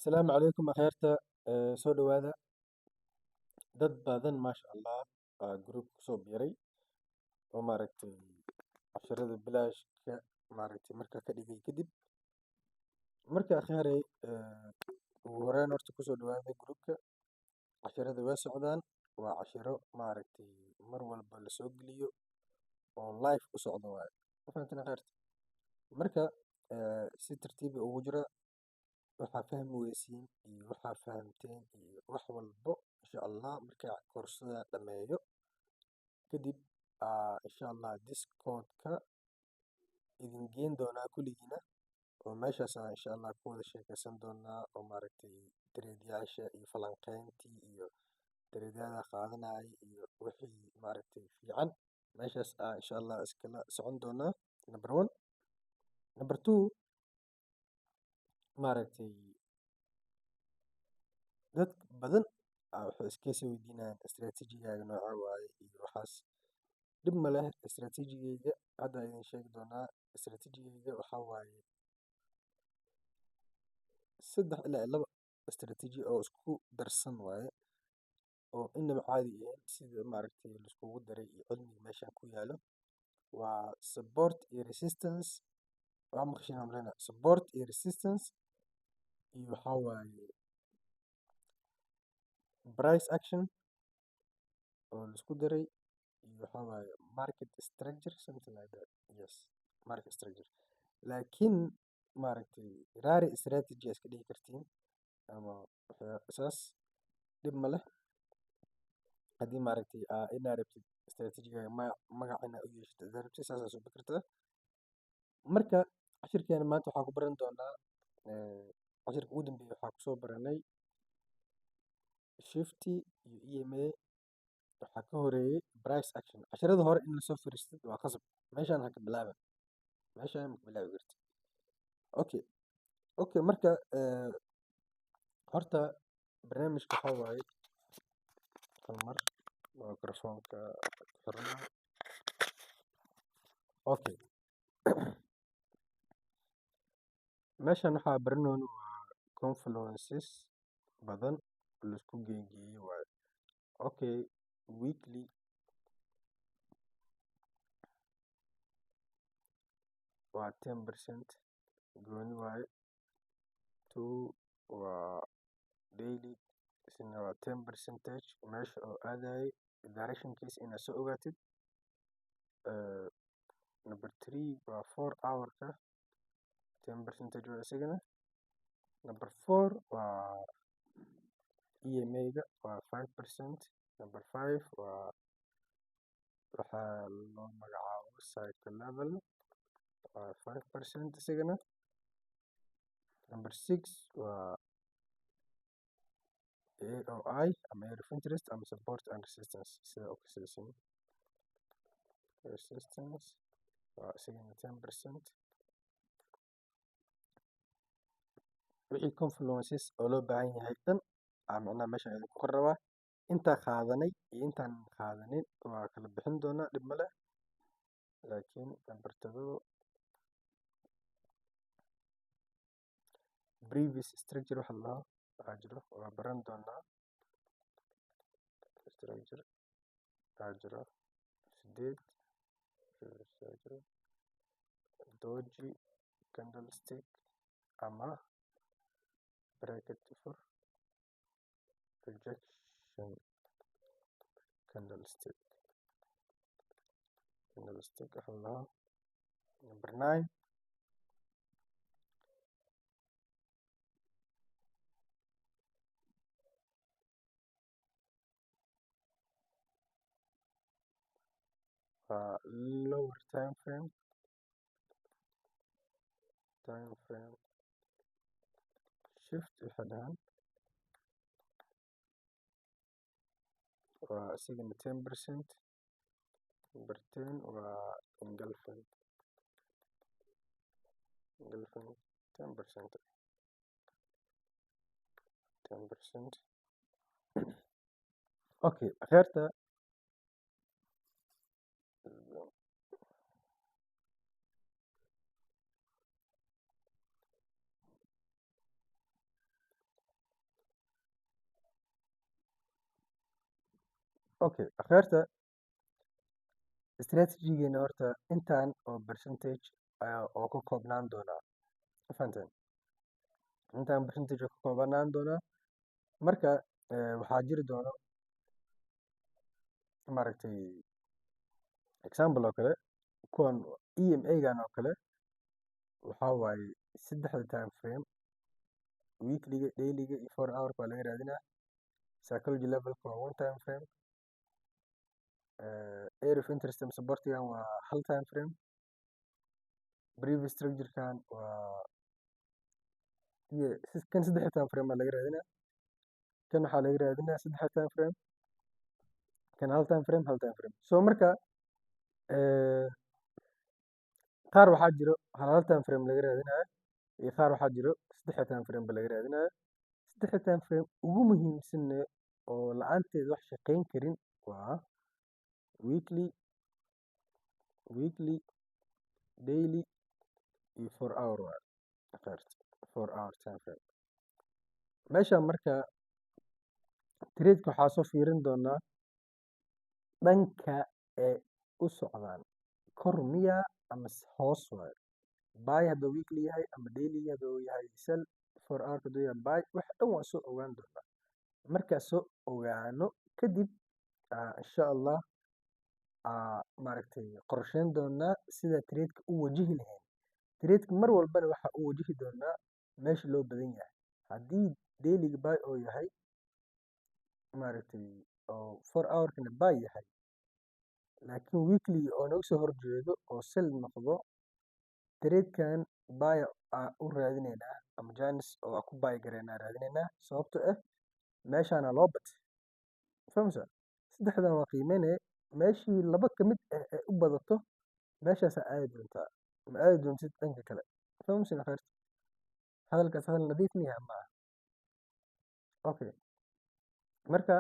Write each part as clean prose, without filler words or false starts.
Asalaamu calaykum akheerta, soo dhawaada. Dad badan maasha Allah aa group kusoo biiray oo maaragtay casharada bilaashka maaragtay markaa ka dhigay kadib. Marka akheeray, ugu horeyn horta kusoo dhawaada groupka. Casharada way socdaan, waa casharo maaragtay mar walba lasoo geliyo oo live u socdo waaye. Ma fahanteen akheerta? Marka si tartiib ah ugu jira, waxaa fahmi weysiin iyo waxaa fahamteen iyo wax walbo insha Allah markaa koorsada dhameeyo kadib insha Allah Discord-ka idin geen doonaa kulligiina, oo meeshaas insha Allah ku wada sheekeysan doonaa oo maaragtay trade-yaasha iyo falanqeyntii iyo trade-yada qaadanayay iyo wixii maaragtay fiican meeshaas insha Allah iskala socon doonaa. Number one. Number two, maaragtay dad badan waxay iska soo weydiinayaan istiraatiijigaaga noocee waaye iyo waxaas. Dhib ma leh, istiraatiijigayga hadda idin sheegi doonaa. Istiraatiijigayga waxaa waaye 3 ilaa 2 istiraatiiji oo isku darsan waaye, oo inaba caadi ahayn sida maaragtay laiskugu daray iyo cilmiga meeshan ku yaalo. Waa support iyo resistance, waa maqashiin aan maleynayaa. Support iyo resistance iyo waxaa waaye price action oo laisku daray iyo waxaa waaye market structure, something like that. Yes, market structure. Laakiin maaragtay rari strategy iska dhigi kartiin ama saas, dhib ma leh. Haddii maaragtay inaa rabtid istiraatiijigaaga magac inaa u yeeshatid hadaa rabtid, saas aa soo kartaa. Marka cashirkeena maanta waxaa ku baran doonaa, cashirka ugu dambeeyay waxaa kusoo baranay shifty iyo EMA, waxaa ka horeeyay price action. Casharada hore in lasoo fariistid waa qasab, meeshaan ha ka bilaaban, meeshaan ma ka bilaabi kartid. Okay, marka horta barnaamijka waxaa waaye hal mar microphone-ka ku xirnaa. Okay, meeshan waxaa baranayno waa confluences badan oo laisku geegeeyey waaye. Okay, weekly waa 10% gooni waaye, 2 waa daily isna waa 10% meesha oo aadayay directionkiisa inaad soo ogaatid. Number 3 waa 4 hour-ka 10% waa isagana. Number 4 waa EMA-ga waa 5%. Number 5 waa waxaa loo magacaabo cycle level waa 5% isagana. Number 6 waa AOI ama area of interest ama support and resistance sida u kasaysan. Resistance waa isagana 10%. Wixii confluences oo loo baahan yahay dhan macnaha meeshan idinku qori rabaa. Intaan qaadanay iyo intaan qaadanin waa kala bixin doonaa, dhib ma leh. Laakiin number 7 previous structure waxa la dhaho waxaa jiro, waa baran doonaa. Structure waxaa jiro 8 previous structure, doji candlestick ama bracket for rejection candlestick, candlestick waxa la dhaho. Number 9 waa lower time frame, time frame shift waxay dhahaan waa isagana 10%. Number 10 waa engulfing, engulfing 10%, 10%. Okay, akheerta Okay, akhyaarta, strategy-geena horta intaan oo percentage ayaa oo ka koobnaan doonaa. Ma fahanteen? Intaan percentage oo ka koobnaan doonaa. Marka waxaa jiri doono, maaragtay, example oo kale, kuwan EMA-gan oo kale waxaa waaye saddexda time frame, weekly-ga, daily-ga iyo 4 hour waa laga raadinaa. Psychology level-ka waa one time frame. Area of interest ama support-igan waa hal time frame. Previous structure-kan waa iyo kan saddex time frame baa laga raadinaa. Kan waxaa laga raadinaa saddex time frame, kan hal time frame, hal time frame. So marka qaar waxaa jiro hal hal time frame laga raadinayo iyo qaar waxaa jiro saddex time frame ba laga raadinayo. Saddexda time frame ugu muhiimsan oo la-aanteed wax shaqayn karin waa weekly, daily iyo 4 hour waaye, akhyaarta, 4 hour time frame. Meeshaan marka trade-ka waxaa soo fiirin doonaa dhanka ee u socdaan, kor miyaa ama hoos waaye. Buy hadduu weekly yahay ama daily hadduu yahay, sell 4 hour hadduu yahay, buy, wax dhan waan soo ogaan doonaa. Markaa soo ogaano kadib, insha Allah, maaragtay, qorsheyn doonaa sida trade-ka u wajihi lahayn. Trade-ka mar walbana waxa u wajihi doonaa meesha loo badan yahay. Haddii daily-ga buy oo yahay, maaragtay, oo 4 hour-kana buy yahay, laakiin weekly oo naga soo horjeedo oo sell noqdo, trade-kan buy aa u raadineynaa ama chance oo aan ku buy gareynaa raadineynaa, sababtoo ah meeshaana loo batay. Fahmaysaa? Saddexdan waa qiimeynaya. Meeshii laba ka mid ah ee u badato, meeshaasaa aadi doontaa, ma aadi doontid dhanka kale. Fahmaysin, akhyaarta? Hadalkaas hadal nadiif miya maaha? Okay, marka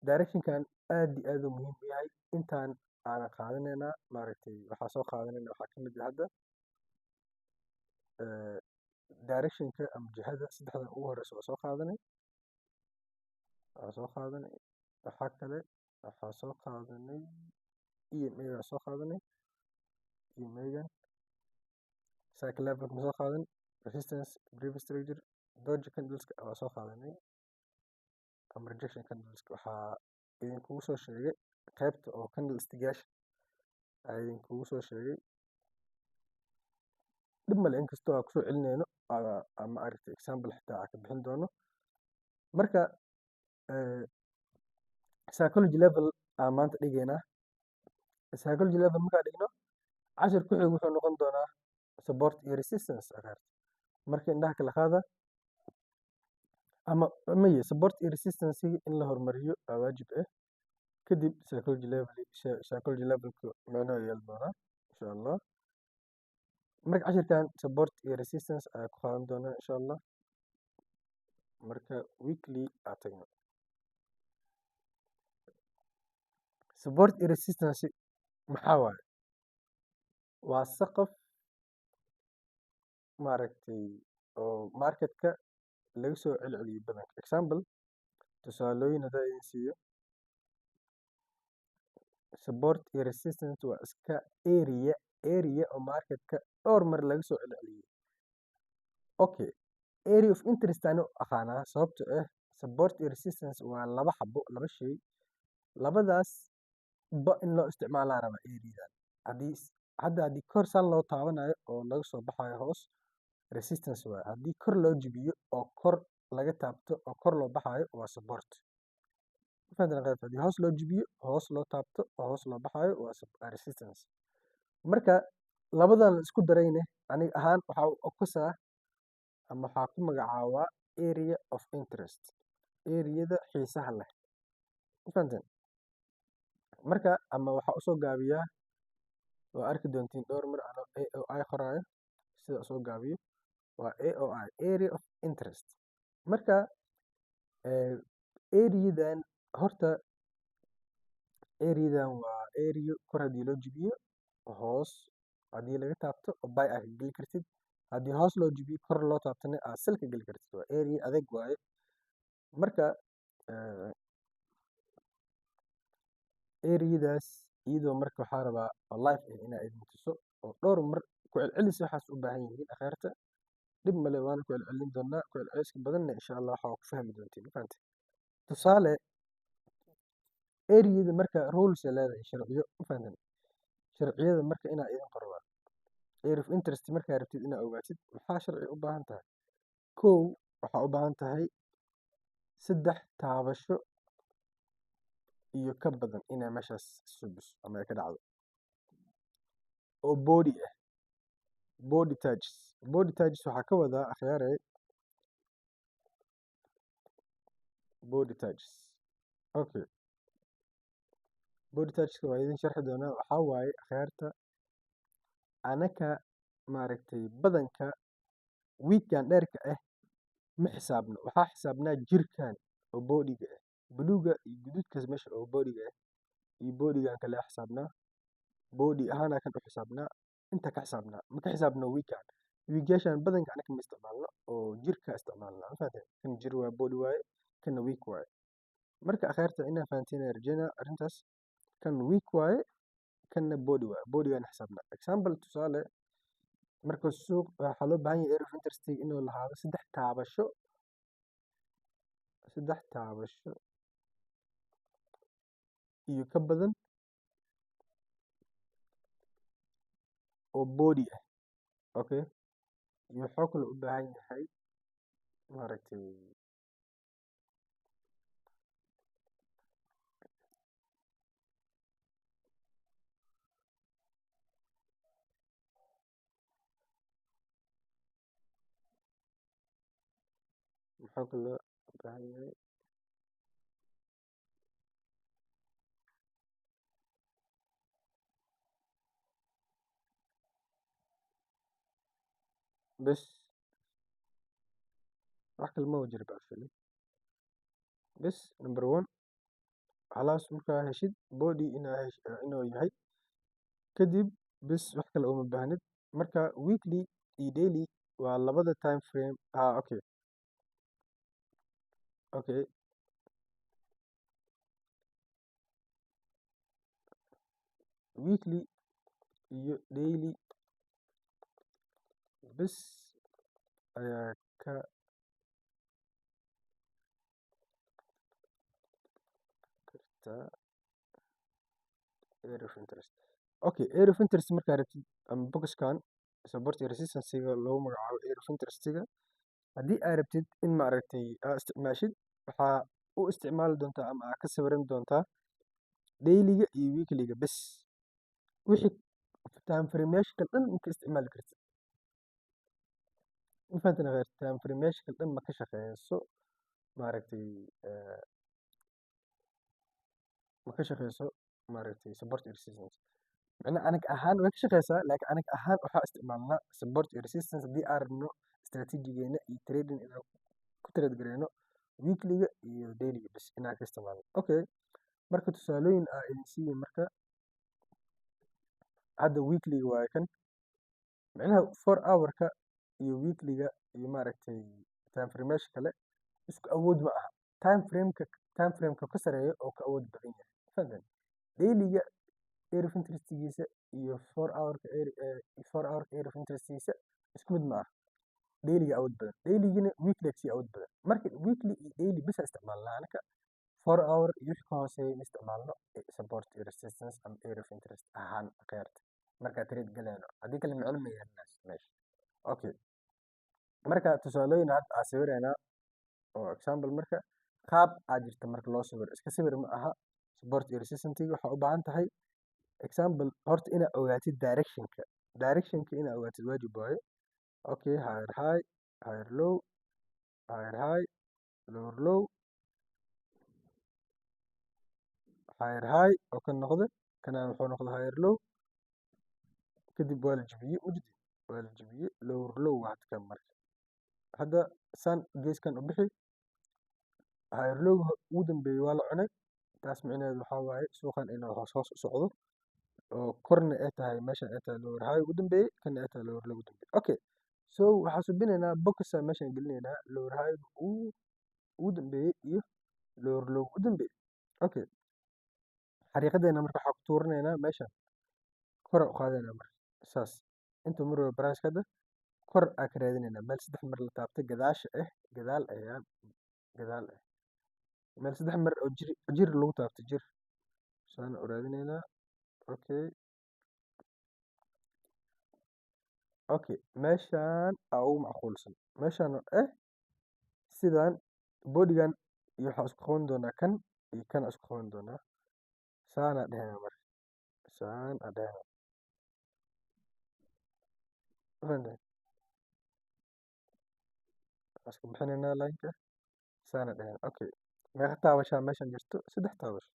directionkan aad iyo aad uu muhiim u yahay. Intaan aanan qaadanaynaa, maaragtay, waxaa soo qaadanayna waxaa ka mid ah hadda directionka ama jihada. Saddexdan ugu horeysa waa soo qaadanay, waa soo qaadanay. Waxaa kale waxaa soo qaadanay EMA, waa soo qaadanay EMA-gan. Cycle level ma soo qaadan. Resistance, previous structure, doji candleska waa soo qaadanay ama rejection candleska. Waxaa idinkugu soo sheegay qaybta oo candlestick-yaasha aa idinkugu soo sheegay. Dhib male, inkastoo aan kusoo celinayno ama, aragtay, example xitaa aan ka bixin doono. Marka psychology level aan maanta dhigaynaa. Psychology level markaan dhigno, cashir ku xig wuxuu noqon doonaa support iyo resistance, akhyaarta. Marka indhaha kala qaada ama maye, support iyo resistance in la horumariyo waa waajib ah. Kadib psychology level, psychology levelka micno yeeli doonaa, insha Allah. Marka cashirkan support iyo resistance ayaa ku qaadan doonaa, insha Allah. Marka weekly aa tagno, support iyo resistance maxaa waaye? Waa saqaf, maaragtay, oo marketka laga soo celceliyo badanka. Example, tusaalooyin hadaa idin siiyo, support iyo resistance waa iska area oo marketka dhowr mar laga soo celceliyey. Okay, area of interest aan u aqaanaa, sababtoo ah support iyo resistance waa laba xabo, laba shay. Labadaas ba in loo isticmaalaa rabaa areadan. Haddii hadda haddii kor saan loo taabanayo oo laga soo baxayo hoos, resistance waaye. Haddii kor loo jibiyo oo kor laga taabto oo kor loo baxayo, waa support. Ma fahanteen, qaybta? Haddii hoos loo jibiyo, hoos loo taabto oo hoos loo baxayo, waa resistance. Marka labadan la isku darayne, aniga ahaan waxaa u kasaa ama waxaa ku magacaabaa area of interest, areada xiisaha leh. Ma fahanteen? Marka ama waxaa usoo gaabiyaa, waa arki doontiin dhowr mar anoo AOI qoraayo. Sida usoo gaabiyo waa AOI, area of interest. Marka areadan horta, areadan waa area kor haddii loo jibiyo, hoos haddii laga taabto oo buy aad ka geli kartid, haddii hoos loo jibiyo, kor loo taabtana, aad sell ka geli kartid. Waa area adag waaye. Marka Area-daas iyadoo marka waxaa rabaa oo live ah inaa idin tuso oo dhowr mar ku celcelis waxaas u baahan yihiin akhayrta. Dhib male, waana ku celcelin doonaa. Ku celceliska badanna insha Allah waxaa ku fahmi doontiin, ma fahanteen? Tusaale, area-da marka rules ay leedahay, sharciyo, ma fahanteen? Sharciyada marka inaa idin qoro waa area of interest. Markaa rabtid inaa ogaatid, maxaa sharci u baahan tahay? Kow, waxaa u baahan tahay saddex taabasho iyo ka badan inay meeshaas subiso ama ay ka dhacdo oo body ah. Body touches, body touches waxaa ka wadaa, akhyaare, body touches. Okay, body touches waa idin sharxi doonaa. Waxaa waaye, akhyaarta, anaka maaragtay badanka wick-gan dheerka ah ma xisaabno. Waxaa xisaabnaa jirkan oo body-ga ah, buluuga iyo guduudkaas meesha oo body-ga ah iyo body-gan kale xisaabnaa. Body ahaana kan u xisaabnaa, inta ka xisaabnaa, ma ka xisaabno wick-gan. Wick-yaashan badanka anaka ma isticmaalno oo jirka isticmaalnaa, ma fahanteen? Kan jir waa body waaye, kana wick waaye. Marka akhyaarta, inaa fahanteen ayaan rajeynaa arrintaas. Kan wick waaye, kanna body waaye. Body-gan xisaabnaa. Example, tusaale, marka suuq waxaa loo baahan yahay area of interest inuu lahaado saddex taabasho, saddex taabasho iyo ka badan oo body ah. Okay, iyo wuxuu kaloo u baahan yahay, maaragtay, muxuu kaloo u baahan yahay? Bes, wax kale ma jiro actually. Bes, number one, khalaas, markaa heshid body inaa inuu yahay, kadib bes, wax kale uma baahnid. Marka weekly iyo daily waa labada time frame. Ah, okay, weekly iyo daily bes ayaa ka kartaa area of interest. Okay, area of interest markaa rabtid ama box-kan support iyo resistance-ga loogu magacaabo area of interest-ga, haddii aad rabtid in maaragtay aad isticmaashid, waxaa u isticmaali doontaa ama aad ka sawiran doontaa daily-ga iyo weekly-ga bes. Wixii time frame-yaasha kale dhan ma ka isticmaali kartid, ma fahanteen akhair? Time frame-yaasha kale dhan ma ka shaqeyso, maaragtay, ma ka shaqeyso, maaragtay, support iyo resistance. Macnaha anaga ahaan way ka shaqeysaa, laakiin anaga ahaan waxaa isticmaalnaa support iyo resistance haddii aan rabno strategy-geena iyo trading inaan ku trade gareyno, weekly-ga iyo daily-ga bes inaan ka isticmaalno. Okay, marka tusaalooyin aa idin siiye. Marka hadda weekly-ga waaye kan. Macnaha 4 hour-ka iyo weekly-ga iyo maaragtay time frame-yaasha kale isku awood ma aha. Time frame-ka, time frame-ka ka sareeyo oo ka awood badan yahay, fahanteen? Daily-ga area of interest-giisa iyo 4 hour-ka 4 hour-ka area of interest-giisa isku mid ma aha. Daily-ga awood badan, daily-gina weekly kasii awood badan. Marka weekly iyo daily bisa isticmaalnaa anaka. 4 hour iyo wixii ka hooseeya ma isticmaalno support iyo resistance ama area of interest ahaan, khayrta, markaa trade galayno. Haddii kale micno ma yeelanayso meesha. Okay, marka tusaalooyin hadda aa sawiraynaa oo example. Marka qaab aa jirta marka loo sawiro, iska sawir ma aha. Support iyo resistance waxaa u baahan tahay, example, horta inaad ogaatid direction-ka. Direction-ka inaad ogaatid waajib waaye. Okay, higher high, higher low, higher high, lower low, higher high oo kan noqda, kana wuxuu noqda higher low. Kadib waa la jebiyey, ujidi waa la jebiyey, lower low waa kan. Marka hadda saan geeskan u bixi, higher low ugu dambeeyey waa la cunay. Taas micnaheedu waxaa waaye suuqan inuu hoos hoos u socdo oo korna ay tahay meeshan ay tahay lower high ugu dambeeyey, kana ay tahay lower low ugu dambeeyey. Okay, so waxaa subinaynaa box meeshan gelinaynaa lower high ugu dambeeyey iyo lower low ugu dambeeyey. Okay. Xariiqadeena marka waxaa ku tuuranaynaa meeshan, kor u qaadaynaa. Marka saas intuu marwayo price hadda kor aa ka raadinaynaa meel saddex mar la taabtay gadaasha ah, gadaal ayaa gadaal ah, meel saddex mar oo jir jir lagu taabtay jir saan u raadinaynaa. Okay, meeshaan aa ugu macquulsan, meeshaan oo ah sidaan bodygan iyo waxaa isku qaban doonaa kan iyo kan isku qaban doonaa. Saanaa dhehnaa, marka saan aa dhehnaa. Ma fahanteen? Waxaan isku bixinaynaa line-ka, saana dhehnaa. Okay, meeqa taabashaa meeshan jirto? Saddex taabasho.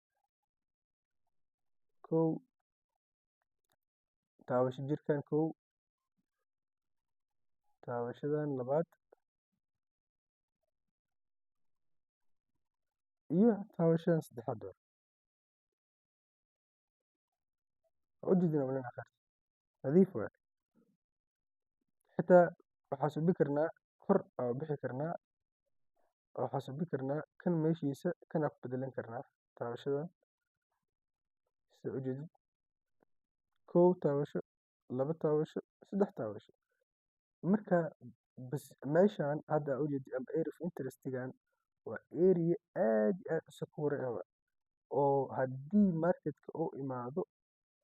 Kow taabasho jirkan, kow taabashadan labaad iyo taabashadan saddexaad. Waa ujeedin malin akhir nadiif waay. Xitaa waxaa subi karnaa, kor aa bixi karnaa, waxaa subi karnaa kan meeshiisa, kana ku bedelan karnaa taabashadan. Sida ujeedid, kow taabasho, laba taabasho, saddex taabasho. Marka bas meeshan hadda ujeedid ama area of interestigan waa area aad iyo aad u secure ah waay, oo haddii marketka uu imaado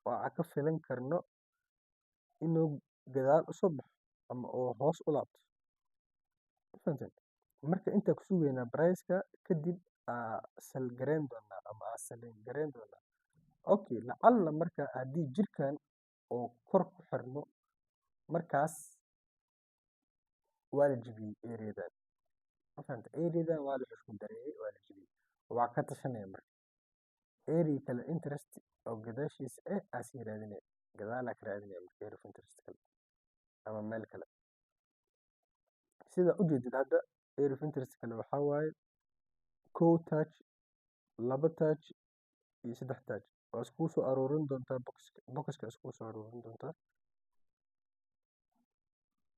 oo aan ka filan karno inuu gadaal usoo baxo ama oo hoos u laabto. Ma fahanteen? Marka intaa ku sugaynaa price-ka, kadib aa sell gareyn doonaa ama aa selling gareyn doonaa. Okay, lacalla marka haddii jirkan oo kor ku xirmo, markaas waa la jebiyey areadan. Ma fahantay? Areadan waa la xushmad dareeyey, waa la jebiyey, waa ka tashanaya. Marka area kale interest oo gadaashiisa ah aa sii raadinaya, gadaalaa ka raadinaya. Marka area of interest kale ama meel kale, sida ujeedid hadda, area of interest kale waxaa waaye kow touch, laba touch iyo saddex touch. Waa iskugu soo aruurin doontaa boxka, boxka iskugu soo aruurin doontaa,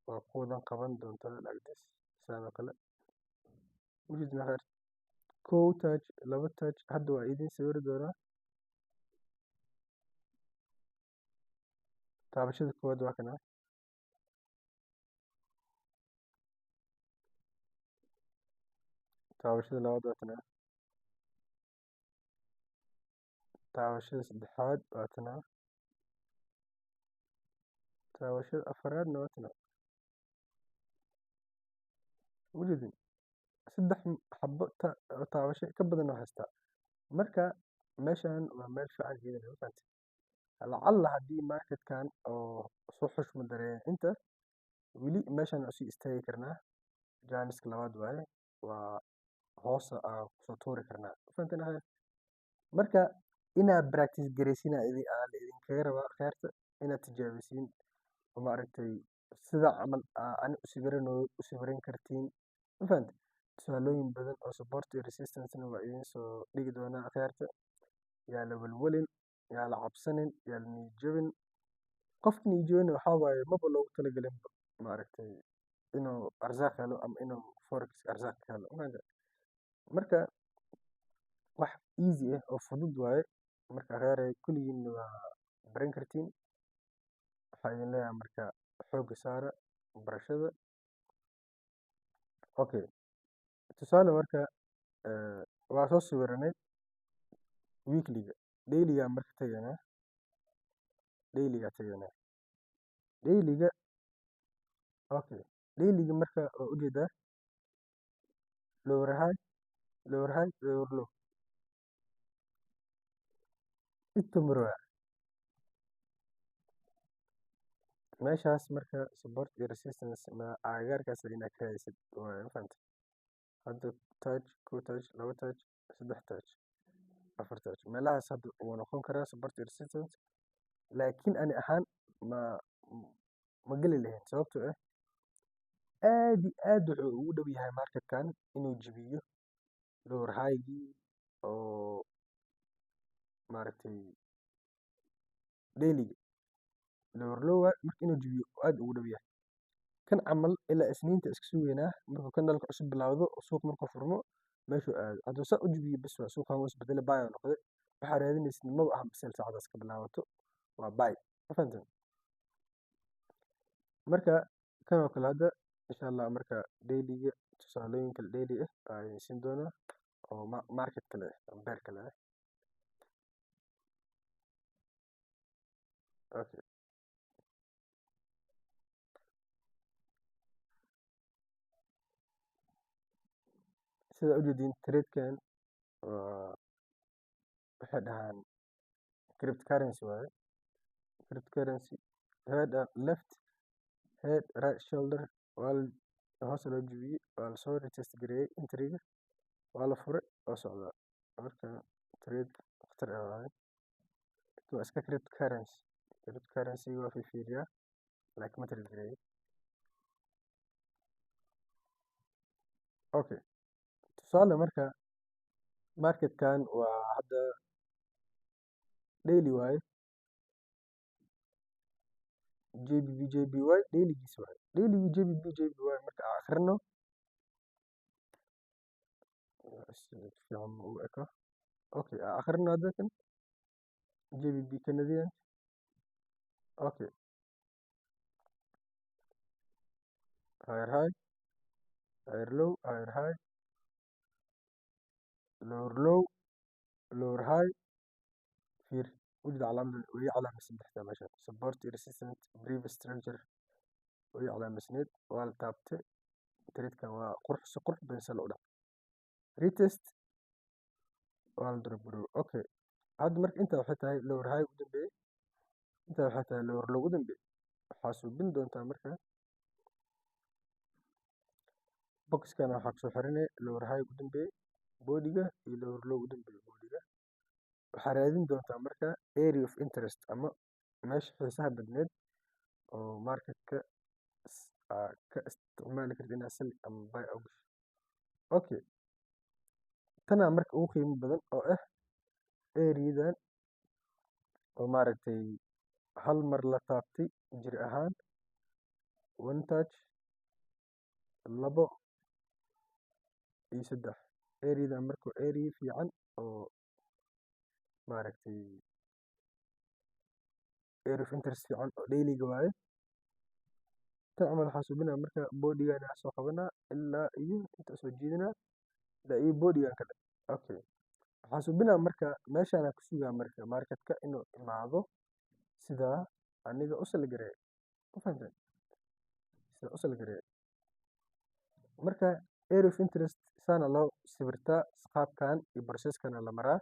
waa ku wadan qaban doontaa like this, sidaan oo kale. Ujeedid maxaa? Kow touch, laba touch. Hadda waa idin sawiri doonaa. Taabashada koowaad waa kana, taabashada labaad waa tanaa, taabashada saddexaad waa tanaa, taabashada afaraadna waa tanaa. Ujeedin, saddex xabo taabasho ka badan oo haystaa. Marka meeshan waa meel fiican iyadana. Ma fahanti? Lacalla haddii marketkan oo soo xushmad dareeya inta, weli meeshan waa sii istaagi karnaa. Chance-ka labaad waaye, waa hoosa aa kusoo tuuri karnaa. Ma fahanteen akhyaar? Marka inaad practice garaysiin aa la idinkaga rabaa khayrta, inaad tijaabisiin oo maaragtay sida camal aa ani u sawiranayo u sawiran kartiin. Ma fahanti? Tusaalooyin badan oo support iyo resistance na waa idin soo dhigi doonaa khayrta. Yaa la welwelin, yaa la cabsanin, yaa la niyad jabin. Qofka niyad jabin waxaa waaye maba loogu talagalin maaragtay inuu arsaaq helo ama inuu forex arsaaq ka helo. Ma fahanti? Marka wax easy ah oo fudud waaye. Marka khayr kulligiin waa baran kartiin. Waxaa idin leeyahay marka xoogga saara barashada. Okay, tusaale marka waa soo sawiranay weeklyga, dailyga. Marka tagaynaa dailyga, tagaynaa dailyga. Okay, dailyga marka waa ujeedaa lower high, lower high, lower low inta marwaa meeshaas. Marka support iyo resistance ma agagaarkaas inaad ka raadisid waaye. Ma fahamtay? Hadda touch, kow touch, laba touch, saddex touch, afar touch, meelahaas hadda wuu noqon karaa support iyo resistance, laakiin ani ahaan ma geli lahayn, sababtoo ah aad iyo aad wuxuu ugu dhow yahay marketkan inuu jebiyo lower high-gii oo maaragtay daily lower low. Marka inuu jebiyo aad ugu dhow yahay kan camal. Ilaa Isniinta iska sugeynaa markuu candleka cusub bilaawdo, suuq markuu furmo meeshuu aado. Hadduu saa u jebiyo, bas waa suuqan wuu isbedele, buy noqday. Waxaa raadinaysid maba aha sell saacadaas ka bilaabato, waa buy. Ma fahanteen? Marka kan oo kale hadda, insha Allah, marka dailyga tusaalooyin kale daily ah ayaan idin siin doonaa oo market kale ah ama pair kale ah. Okay, sida ujeedin, tradekan waa waxay dhahaan cryptocurrency waaye. Cryptocurrency head and left head, right shoulder, waa la hoos loo jebiyey, waa lasoo retest gareeyey, entryga waa la furay oo socdaa. Marka trade khatar ah waaye. Waa iska cryptocurrency. Cryptocurrency waa fiiriyaa, laakiin ma trade gareeyey. Okay, tusaale, marka marketkan waa hadda daily waaye, GBP JPY dailygiis waaye, dailygi GBP JPY. Marka aan akhrino si fiican ma u eko. Okay, aan akhrino hadda kan GBP Canadian. Okay, higher high, higher low, higher high, lower low, lower high. Fiir, wujud calaamada way calaamaysan tahay meeshan, support iyo resistance, previous structure way calaamaysneed, waa la taabtay. Tradekan waa qurux, si qurux badan sell u dhac, retest, waa la drop garow. Okay, hadda marka intaa waxay tahay lower high u dambeeyey, intaa waxay tahay lower low u dambeeyey. Waxaa suubin doontaa marka boxkan waxaa kusoo xiranay lower high u dambeeyey bodyga iyo lower low u dambeeyey bodyga. Waxaa raadin doontaa marka area of interest ama meesha xiisaha badneed oo marketka aa ka isticmaali kartid inaad sell ama buy u gasho. Okay, tanaa marka ugu qiimo badan oo ah areadan oo maaragtay hal mar la taabtay jir ahaan, one touch, labo iyo saddex. Areadan marka waa area fiican oo maaragtay area of interest fiican oo dailyga waaye. Tan camal waxaa suubinaa marka bodygan ayaa soo qabanaa ilaa iyo inta soo jiidanaa ilaa iyo bodygan kale. Okay, waxaa suubinaa marka meeshaan ku sugaa marka marketka inuu imaado sidaa aniga u sell gareeyo. Ma fahanteen? Sida u sell gareeyo. Marka area of interest saana loo sawirtaa, qaabkan iyo processkana la maraa.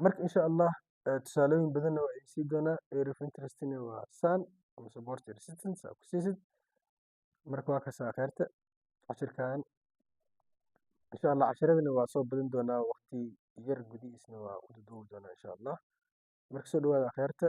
Marka insha Allah tusaalooyin badanna waa idin sii doonaa. Area of interestna waa saan ama support iyo resistance aa ku siisid. Marka waa kasaa kheyrta cashirkan. Insha Allah cashiradana waa soo badin doonaa, waqti yar gudihiisna waa ku duduubi doonaa insha Allah. Marka soo dhawaada kheyrta.